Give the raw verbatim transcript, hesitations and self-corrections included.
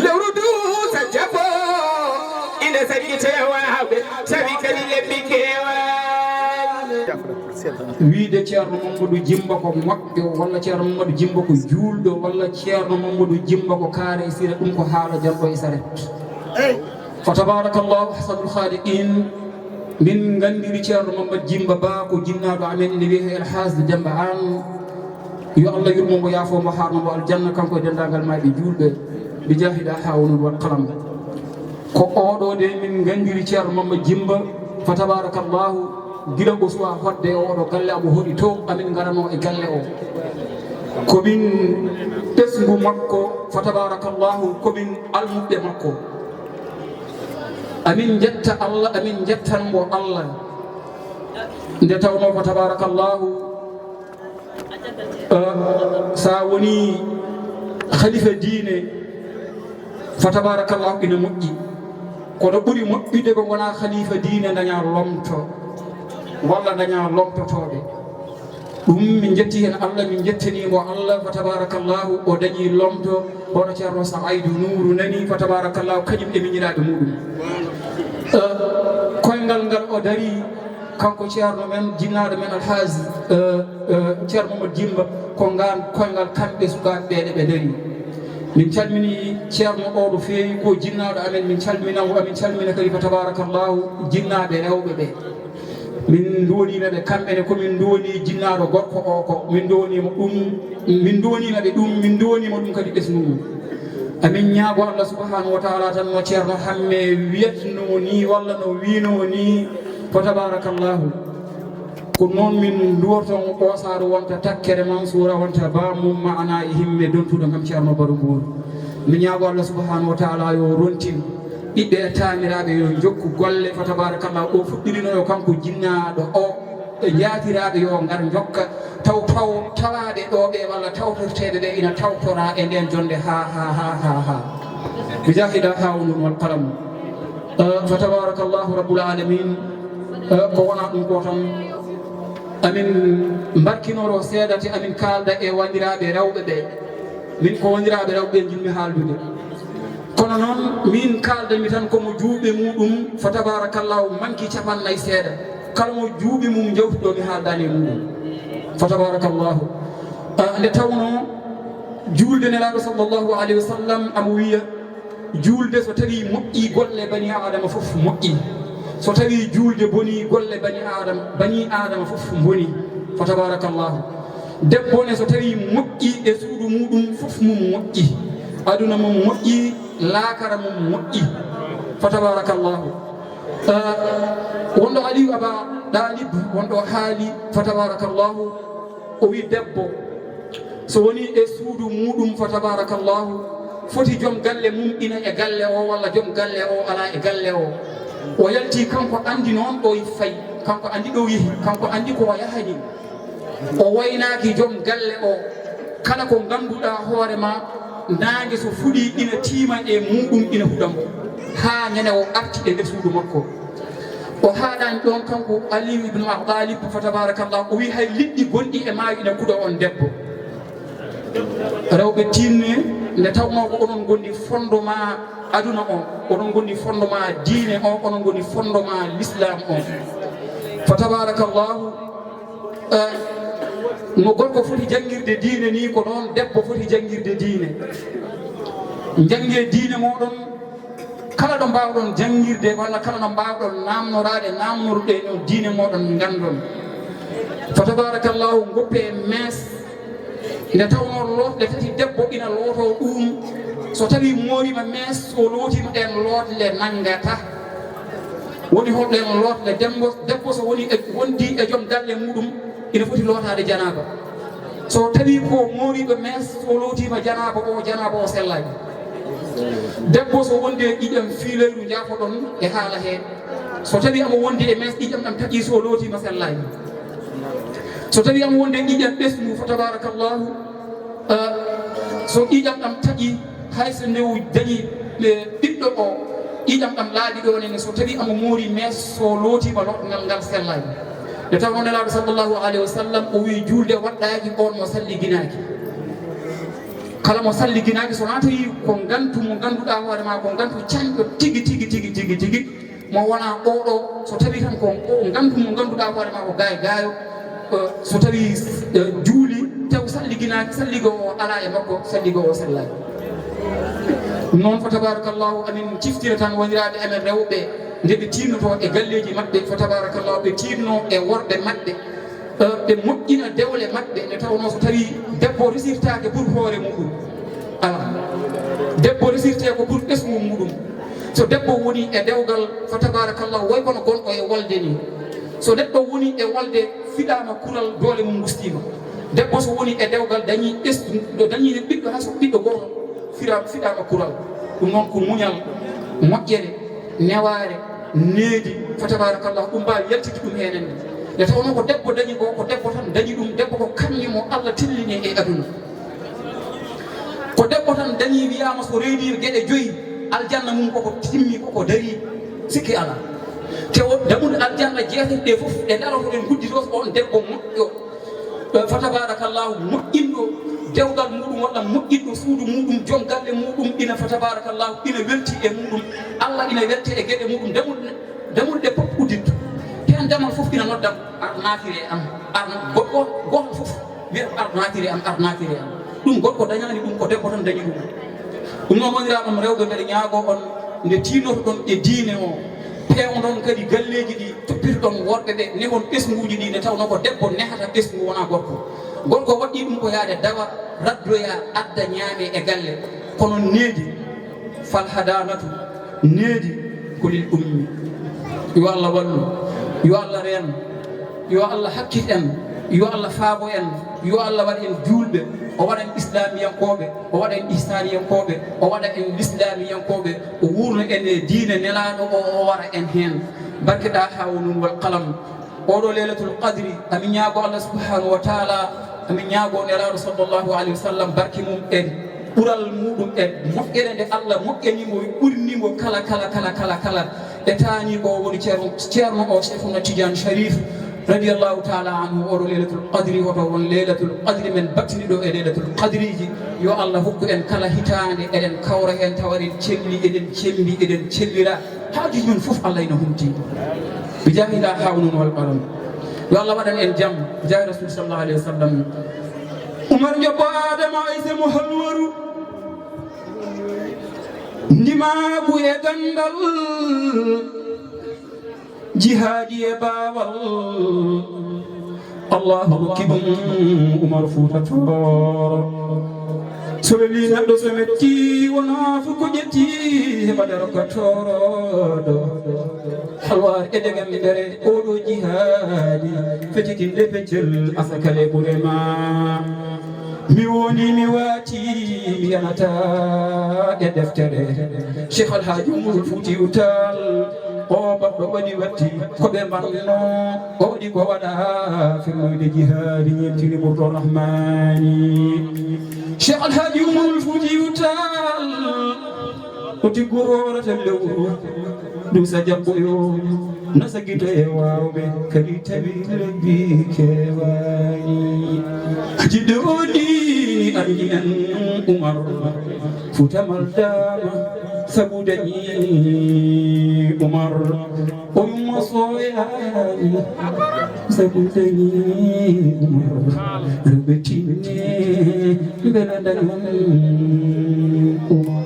Lewru du sa jafo, inde saɗi tewaaɓe, saɗi kadi lebbi keewaaɓe. Wiide Ceerno Mamadou Jimba ko moƴƴo, walla Ceerno Mamadou Jimba ko juulɗo, walla Ceerno Mamadou Jimba ko kaare e sira, ɗum ko haala janɗo e saret. Fa tabarakallahu ahsanul khaliqin. Min nganndiri Ceerno Mamadou Jimba Ba ko jinnaaɗo amen, ene wiyee El Hadj Demba Aan. Yo Allah yurmo mo, yaafo mo, haarno mo aljanna, kanko e denndaangal maayɓe juulɓe, bi jaahi ɗa haa wonun wal qalam. Ko oɗo de min nganndiri Ceerno Mamadou Jimba, fa tabarakallahu, gila o suwa hoɗde e oɗo galle, amo hoɗi to amin ngaranoo e galle o. Ko min ɓesngu makko, fa tabarakallahu, ko min almuɓɓe makko. Amin njetta Allah, amin njettan mo Allah. Nde tawnoo ko tabarakallahu, eh, sa woni khalifa diine, fa tabarakallahu ina moƴƴi. Kono ɓuri moƴƴude ko ngona khalifa diine, daña lomto, walla daña lomtotooɓe. Ɗum min njetti heen Allah, min njettanii mo Allah, fa tabarakallahu, o dañi lomto, hono Ceerno Saaydu Nuuru nani, fa tabarakallahu, kañum e miñiraaɓe muɗum. Eh, koyngal ngal o dari, kanko Ceerno men, jinnaaɗo men Alhaji, eh, eh, Ceerno Mamadou Jimba, ko ngaan koyngal kamɓe sukaaɓe ɓe ɗe ɓe dari. Min calmini Ceerno o no feewi, ko jinnaaɗo amen, min calmina mo, amin calmina kadi, fa tabarakallahu, jinnaaɓe rewɓe ɓe. Min nduwoniima ɓe kamɓe ne, ko min nduwoni jinnaaɗo gorko o, ko min nduwoniima ɗum, min nduwoniima ɓe ɗum, min nduwoniima ɗum kadi ɓesngu ngu. Amin ñaago Allah subhanahu wa taala tan no Ceerno Hamme wiyatnoo ni, walla no wiinoo ni, fa tabarakallahu. Ko noon min nduworton o saaru wonta takkere Mansuura, wonta baamum maana e himme dontuɗo ngam Ceerno Baro Mbuur. Mi ñaago Allah subhanahu wa taala yo rontin ɓiɓɓe e taaniraaɓe yo njokku golle, fa tabarakallah, o fuɗɗirino yo kanko jinnaaɗo o, e njaatiraaɓe yo ngar njokka, taw, taw, tawaaɓe ɗo ɓe walla tawtorteeɓe ɓe ina tawtora e nden jonde ha, ha, ha, ha, ha. Bi jaahi ɗa haa wonun wal qalam. Eh, fa tabarakallahu rabbul alamin. Eh, ko wona ɗum ko tan. Amin mbarkinoro seeɗa te amin kaalda e wanndiraaɓe rewɓe ɓe. Min ko wanndiraaɓe rewɓe ɓe njiɗmi haaldude. Kono noon, min kaaldanmi tan ko mo juuɓe muɗum, fa tabarakallahu, manki capannay seeɗa. Kala mo juuɓe mum jawtuɗo, mi haaldani e muɗum. Fa tabarakallahu. Ah, nde tawno juulde Nelaaɗo sallallahu alayhi wa sallam, amo wiya, juulde so tawi moƴƴi, golle bani Aadama fof moƴƴi. So tawi juulde boni, golle bani Aadama, bani Aadama fof mboni. Fa tabarakallahu. Debbo ne so tawi moƴƴi e suudu muɗum, fof mum moƴƴi. Aduna mum moƴƴi, laakara mum moƴƴi. Fa tabarakallahu. Ah, wonɗo Aliyu Aba Ɗaalib, wonɗo haali, fa tabarakallahu, o wi debbo so woni e suudu muɗum, fa tabarakallahu, foti joom galle mum ina e galle o, walla joom galle o ala e galle o. O yalti kanko andi noon ɗo fay, kanko andi ɗo yehi, kanko andi ko o yahani. O waynaaki joom galle o. Kala ko ngannduɗaa hoore ma, naange so fuɗii ina tiima e muɗum, ina huɗa mo. Haa ñande o arti e nder suudu makko. O haaɗaani ɗoon, kanko Aliyu ibn Abi Talib, fa tabarakallah, o wi hay liɗɗi gonɗi e maayo ina kuɗa on debbo. Rewɓe tinne, nde tawnoo ko onon ngoni fondement aduna o, onon ngoni fondement diine o, onon ngoni fondement l'islam o. Fa tabarakallahu, eh, no gorko foti janngirde diine ni, ko noon debbo foti janngirde diine. Njannge diine mooɗon, kala ɗo mbaawɗon janngirde, walla kala ɗo mbaawɗon naamnoraade, naamnorɗe no diine mooɗon nganndon. Fa tabarakallahu, ngoppe mees, nde tawnoo lootle tati debbo ina lootoo ɗum, so tawii mooriima mees, so lootiima ɗeen lootle nanngata. Woni hol ɗeen lootle? Dembo-, debbo so woni e, wondi e joom galle muɗum, ina foti lootaade janaaba. So tawii ko mooriiɗo mees, so lootiima janaaba o, janaaba o sellaaki. Debbo so wondi e ƴiƴam fiiloyru, njaafoɗon e haala hee. So tawii amo wondi e mees, ƴiƴam ɗam taƴii, so lootiima sellaaki. So tawii amo wondi e ƴiƴam ɓesngu, fa tabarakallahu, ah, so ƴiƴam ɗam taƴii, hay so nde o dañi, e, ɓiɗɗo o, ƴiƴam ɗam laaɓi ɗo nene, so tawii amo moori mees, so lootiima lootal ngal, ngal sellaaki. Nde tawnoo Nelaaɗo sallallahu alayhi wa sallam, o wii, juulde waɗɗaaki on mo salliginaaki. Kala mo salliginaaki, so wonaa tawi ko ngantu mo ngannduɗaa hoore maa, ko ngantu cañɗo tigi, tigi, tigi, tigi, tigi, mo wonaa oɗo, so tawi tan ko o ngantu mo ngannduɗaa hoore maa ko gaay gaayo, eh, so tawi, eh, juuli, taw salliginaaki, salligo o alaa e makko, salligo o sellaaki. Ɗum noon, fa tabarakallahu, amin ciftira tan woniraaɓe amen rewɓe, nde ɓe tiinnotoo e galleeji maɓɓe, fa tabarakallahu, ɓe tiinnoo e worɓe maɓɓe, eh, ɓe moƴƴina dewle maɓɓe, nde tawnoo so tawi debbo resirtaake pour hoore muɗum, alaa. Debbo resirtee ko pour ɓesngu muɗum. So debbo woni e dewgal, fa tabarakallahu, way kono gonɗo e wolde ni. So neɗɗo woni e wolde, fiɗaama kural, doole mum ngustiima. Debbo so woni e dewgal, dañi ɓesngu, ɗo dañi ɓiɗɗo, haa so ɓiɗɗo gooto, fiɗa-, fiɗaama kural. Ɗum noon ko muñal, moƴƴere, newaare, needi, fa tabarakallahu, ɗum mbaawi yaltinde ɗum heen en. Nde tawnoo ko debbo dañi ko, ko debbo tan dañi ɗum, debbo ko kañum mo Allah tellini e aduna. Ko debbo tan dañi, wiyaama so reeni geɗe joyi, aljanna mum koko timmi, koko darii, sikki alaa. Te o dammuɗe aljanna jeetati ɗe fof ɗe ndarotoɗen guddito, so on debbo moƴƴo, eh, fa tabarakallahu, moƴƴinɗo dewgal muɗum walla moƴƴinɗo suudu muɗum, joom galle muɗum, ina fa tabarakallahu, ina welti e muɗum, Allah ina wette e geɗe muɗum, dammuɗe, dammuɗe ɗe fof udditto. Heen damal fof ina nodda, "Ar naatire am, ar go-, go-, gooto fof wiya, 'Ar naatire am, ar naatire am.'" Ɗum gorko dañaani ɗum, ko debbo tan dañi ɗum. Ɗum noon, woniraaɓe am rewɓe, mbeɗa ñaagoo on, nde tiinotoɗon e diine o, peewndon kadi galleeji ɗi toppitoɗon worɓe ɓe, nehon ɓesnguuji ɗi, nde tawnoo ko debbo nehata ɓesngu, wonaa gorko. Gorko waɗɗii ɗum ko yahde dawa, raddoya, adda, ñaame e galle. Kono needi, fal hadanatu, needi ko lil ummi. Yo Allah wallu, yo Allah reen, yo Allah hakkit en, yo Allah faabo en, yo Allah waɗ en juulɓe, o waɗa en islamiyankooɓe, o waɗa en ihsaniyankooɓe, o waɗa en lislamiyankooɓe, o wuurna en e diine nelaaɗo o, o wara en heen. Barke ɗa hawnun wal qalam. Oɗo Lailatul Qadri, amin ñaago Allah subhanahu wa taala, amin ñaago Nelaaɗo sallallahu alayhi wa sallam, barke mum e ɓural muɗum e moƴƴere nde Allah moƴƴani mo, ɓurni mo kala, kala, kala, kala, kala. E taani ko woni ceerno, ceerno o Cheikhuna Tidiane Sharif, radiyallahu taala anhu, oɗo Lailatul Qadri, hoto won Lailatul Qadri men battini ɗo e Lailatul Qadriji. Yo Allah hokku en kala hitaande, eɗen kawra heen, tawa eɗen celli, eɗen cembi, eɗen cellira. Haajuuji men fof Allah ina humti. Bi jaahi la hawla wal qalam. Yo Allah waɗan en jam. Bi jaahi Rasul sallallahu alayhi wa sallam. Umar Joɓɓo Adama Ayse mo Halwaru. Ndimaagu e ganndal. Jihaadi e baawal. Allahu rokki ɗum Umar Fuuta Tooro. So weli neɗɗo so metti, wonaa fof ko ƴetti heɓa daro ka tooroɗo. Halwaar e degam mbere oɗo jihaadi, feccitinɗe peccel asakale ɓure ma. Mi woni mi waati mi yanata e deftere. Cheikh Alhaji Umarul Fuutiyu Taal. O baɗɗo waɗi watti ko ɓe mbanno, o waɗi ko waɗa firmoyde jihaadi ñeentiri ɓurɗo Rahmani. Cheikh Alhaji Umarul Fuutiyu Taal, o tiggu hoorata lewru, ɗum sa jaɓɓoyo, na sagito e waawɓe, kadi tawi lebbi kewaani. Jiɗɗo o diini ardi en Umar, Fuuta maldaama, sabu dañi Umar. O yumma soyaani, sabu dañi Umar. Rewɓe tinne, mbela dañon Umar.